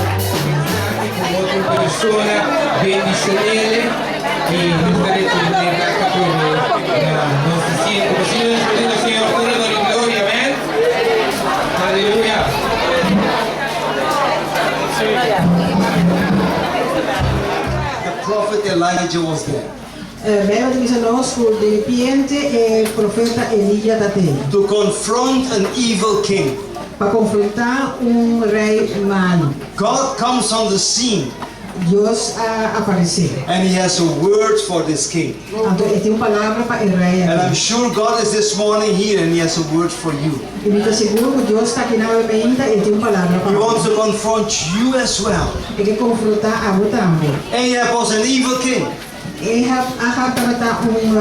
Cu otro persona bendicionele y nos ta retorne bek atrobe na nos asiento. Asina nos por duna Señor tur honor y gloria. Amen. Aleluya. The prophet Elijah was there. Bijbel ta bisa nos ku diripiente e profeta Elías ta te. To confront an evil king. Pa konfrontá un rei malu. God comes on the scene. Dios a aparesé. And he has a word for this king. Anto e tin un palabra pa e rei And I'm aki. sure God is this morning here and he has a word for you. I mi ta sigur ku Dios ta aki na awe mainta, e tin un palabra pa He bo. wants to confront you as well. E ke konfrontá abo tambe. Ahab was an evil king. Ahab, Ahab tabata un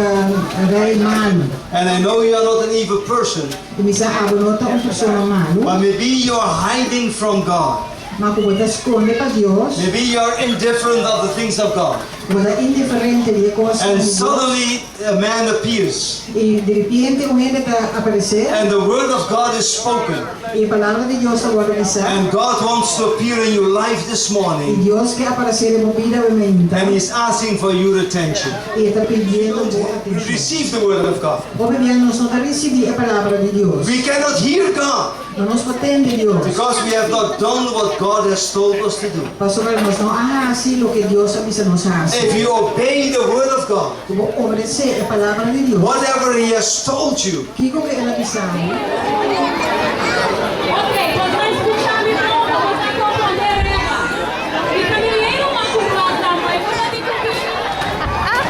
rei malu. And I know you are not an evil person. I mi sa abo no ta un persona malu. But maybe you are hiding from God. Ma ku bo ta skonde pa Dios. Maybe you are indifferent of the things of God. Bo ta indiferente di e kosnan And di Dios. suddenly a man appears. I diripiente un hende ta aparesé. And the word of God is spoken. I e palabra di Dios ta wòrdu bisá. And God wants to appear in your life this I morning. Dios ke aparesé den bo bida awe mainta. And He's asking for your attention. I e ta pidiendo bo atenshon. Receive the word of God. Hopi bia nos no ta risibí e palabra di Dios. We cannot hear God. No nos por tende Dios. Because we have not done what God has told us to do. Pasobra nos no a hasi loke Dios a bisa nos hasi. If you obey the word of God. Ku bo obedesé e palabra di Dios. Whatever he has told you. Kiko ku el a bisa bo. Ok, bos no escucha mi boca, bos ta comprende rema. Mi ta mi ley ruman cu mata, ma e por a di cu mi.